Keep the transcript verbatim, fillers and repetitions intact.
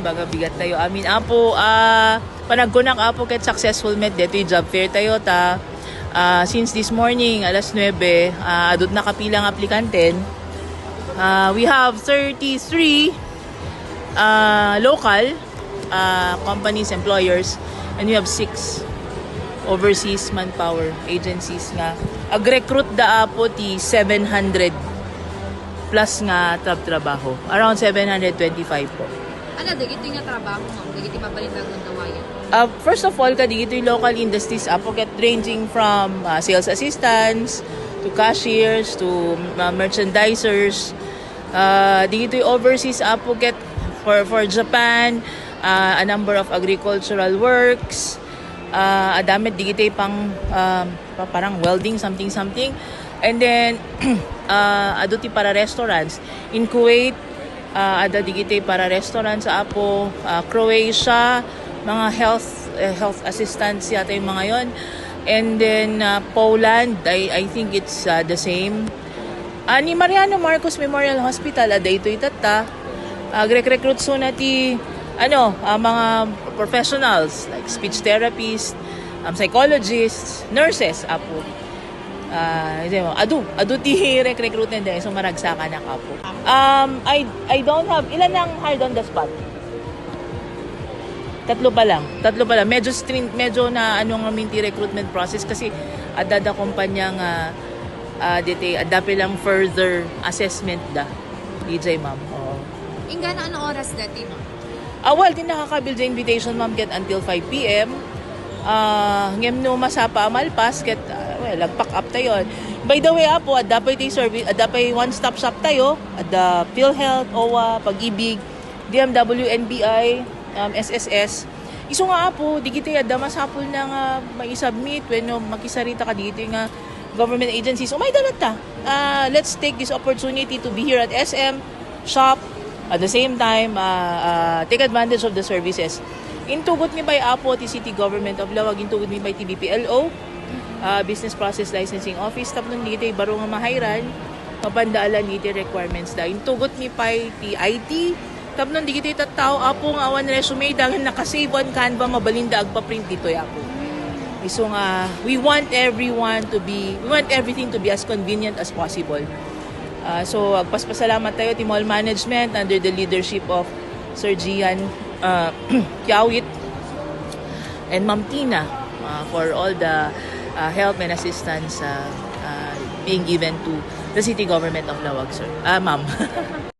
Baga bigat tayo amin, Apo. Ah, panagkunak, Apo, ket successful met detoy job fair tayo ta, ah, since this morning, alas nuebe, ah, adut nakapila nga aplikanten. Ah, we have thirty-three, ah, local, ah, companies, employers, and we have six overseas manpower agencies nga ag-recruit da, Apo, ti seven hundred plus nga trabtrabaho. Around seven hundred twenty-five po. Ano, dagiti nga trabaho, ma'am? Dagiti mabalin nga agundaway? Uh, first of all, kadagitoy local industries, Apo, ket ranging from, uh, sales assistants to cashiers to, uh, merchandisers. Uh, dagitoy overseas, Apo, ket for, for Japan, uh, a number of agricultural works. Uh, adda met dagitoy pang, um, pa-, parang welding, something, something. And then, uh, adu ti para restaurants. In Kuwait, ah, adda dagiti para restaurant sa Apo, ah, Croatia, mga health, eh, health assistants yata yung mga yon. And then, ah, Poland, I, I think it's, ah, the same. Ah, ni Mariano Marcos Memorial Hospital, adda ito itatta. Ah, agre-recruit so na ti, ano, ah, mga professionals like speech therapist, um, psychologists, nurses, Apo. Ah, adu, adu ti recruitment din. So, maragsakan, Apo. Um, I, I don't have, ilan ang hired on the spot? Tatlo pa lang. Tatlo pa lang. Medyo string, medyo na ano nga minti recruitment process kasi adda da kumpanya nga, ah, diti, adda pa lang further assessment da. D J, ma'am. Oo. Inggana ano oras dati, ma'am? Ah, well, di nakakabil the invitation, ma'am, ket until five P M. Ah, ngem no masapa a malpas, ket, ah, well, ag-pack up tayo. By the way, Apo, adda pay ti service, adda pay one-stop shop tayo, adda PhilHealth, owa, Pag-ibig, D M W, N B I, um, S S S. Isu nga, Apo, digiti adda masapul na nga maisubmit wenno makisarita kadagiti nga government agencies. Umayda latta. Ah, let's take this opportunity to be here at S M, shop, at the same time, ah, ah, take advantage of the services. Intugot mi pay, Apo, ti City Government of Laoag, intugot mi pay ti B P L O, ah, Business Process Licensing Office, tapno dagiti baro nga mahayran, mapanda a-meet iti requirements da. Intugot mi pay ti I T, tapno dagiti tattao, Apo, nga awan resume da, nga nakasave on Canva, mabalinda agpa-print ditoy, Apo. Isu nga, we want everyone to be, we want everything to be as convenient as possible. Ah, so, agpaspasalamat tayo ti mall management under the leadership of Sir Gian, ah, Kiawit and Ma'am Tina, ah, for all the, ah, help and assistance, ah, ah, being given to the city government of Laoag, sir. Ah, ma'am.